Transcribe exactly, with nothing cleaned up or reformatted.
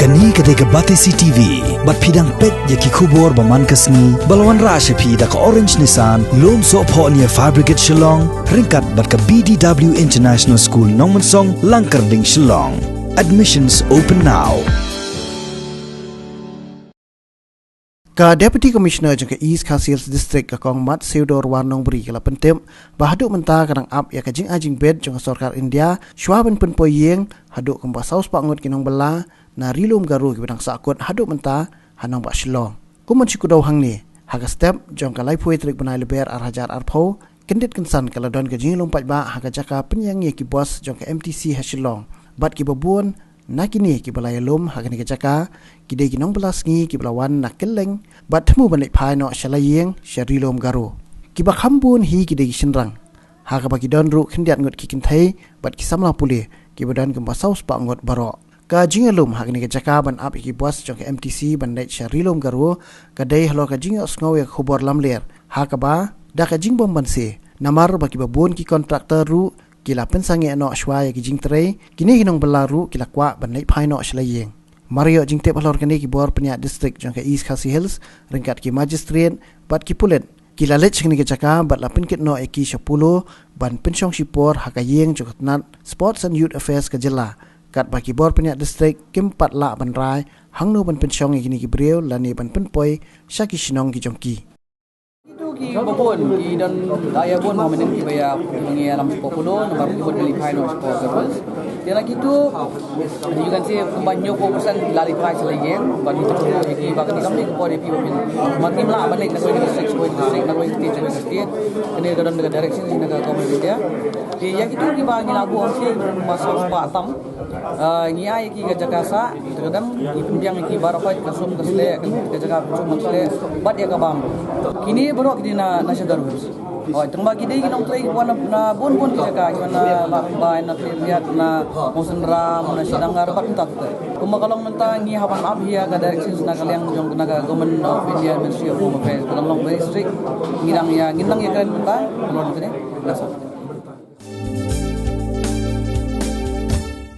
Kane ka dei ka Batesi T V, bad phi dang peit ïa ki khubor ba man ka sngi, ba la wanrah sha phi da ka Orange Nissan, Lumsohphoh near Fire Brigade Shillong, ryngkat bad ka B D W International School Nongmensong, Langkyrding, Shillong. Admissions open now. Ka Deputy Commissioner jong ka East Khasi Hills District, ka Kong Mat Seudor War Nongbri, ka la pyntip ba haduh mynta ka dang ap ïa ka jingai jingbit jong ka sorkar India shwa ban pynpoi ïing haduh kumba saw spah ngut ki nongbylla na Ri Lum Garo kiba dang sahkut haduh mynta ha nongbah Shillong. Kum ban shu kdew hangne, ha ka step jong ka laiphew tarik bnai Lber ar hajar arphew, kyndit kynsan ka la don ka jingïalum paidbah ha ka jaka pynïeng ïa ki bus jong ka M T C ha Shillong. Bad kiba bun na kine kiba la ïalum ha kane ka jaka ki dei ki nongbylla sngi kiba la wan na kylleng bad thmu ban leit phai noh sha la ïing sha Ri Lum Garo. Kiba kham bun hi ki dei ki shynrang, ha kaba ki don ruh khyndiat ngut ki kynthei bad ki samla pule kiba don kumba saw spah ngut baroh. Ka jingïalum ha kane ka jaka ban ap ïa ki bus jong ka M T C ban leit sha Ri Lum Garo ka dei halor ka jingïohsngew ïa ka khubor lamler, ha kaba da ka jingbym banse, namar ba kiba bun ki kontraktor ruh ki la pynsangeh noh shwa ïa ki jingtrei, kine ki nongbylla ruh ki la kwah ban leit phai noh sha la ïing. Mar ïoh jingtip halor kane, ki bor pynïaid district jong ka East Khasi Hills ryngkat ki magistrate bad ki pulit ki la leit sha kane ka jaka bad la pynkit noh ïa ki sha Polo ban pynshong shipor ha ka ïing jong ka tnat Sports and Youth Affairs ka jylla, katba ki bor pynïaid district kim pat lah ban rai hangno ban pynshong ïa kine ki briew lane ban pynpoi sha ki shnong ki jong ki. Kitu kiba bun ki don, ah, ïa bun ma mynnin kiba ïa, kiba ngi ïalam sha Polo, namar ki bun ki leit phai noh sha Polo. Te na kitu, you can say kumba hynñiewphew percent ki la leit phai sha la ïing, bad kitu kiba kane ka mih ka por ïa phi ba phin, ma kim lah ban leit na kawei ka district sha kawei ka district, na kawei ka state sha kawei ka state. Kane ka don ka direction na ka Government of India. Te ïa kitu kiba ngi la buh hangne kumba saw spah tam. Ah, ngi ai ïa ki ka jaka sah, te ka dang ngi pynbiang ïa ki baroh khoit, ka sum ka sleh, ka jaka pynshong ka sleh bad ïa ka bam. Kine baroh ki dei na, na sha Garo Hills. Hooid, tang ba ki dei ki nongtrei kiba wan na, na bun bun ki jaka, kiba wan na Lad Bai, na Khliehriat, na Mawsynram, na Srinagar bad mynta. Kumba ka long mynta, ngi hap ban ap hi ïa ka directions na ka liang jong, na ka Government of India, Ministry of Home Affairs. Ka dang long very strict. Ngi dang ïa, ngi dang ïakren mynta halor kane. That's all.